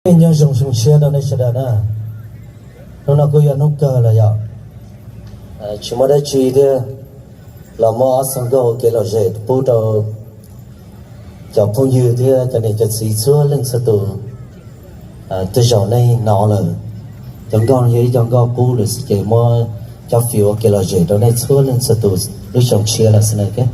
Nyob zoo xyoo tshiab rau nej sawv daws na. Hnub no kuj yog hnub kawg los yog tsis muaj dab tsi thiab, los muab ob txoj nkauj ua kev lom zem pub rau cov phooj ywg thiab cov niam cov txiv txhua leej txhua tus. Tej zaum nej hnov lawm, cov nkauj no yog ib co nkauj qub lawm xwb ces muab cov fim ua kev lom zem rau nej txhua leej txhua tus lub xyoo tshiab lawm xwb na.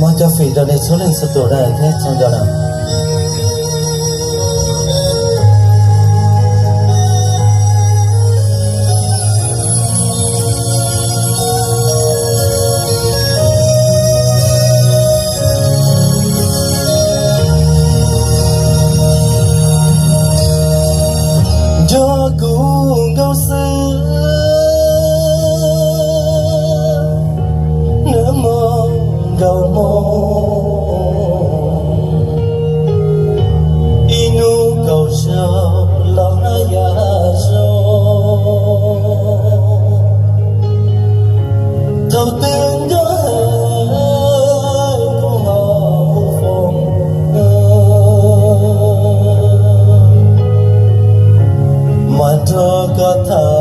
Muab cov fim rau nej txhua leej txhua tus na, txhua nco na. Nco kuv nkauj xwb, nws mus nkauj mus, ib hnub kaum zaug los haj yam zoo. Thaum twg nco kuv ho hu foo, mas nrog koj tham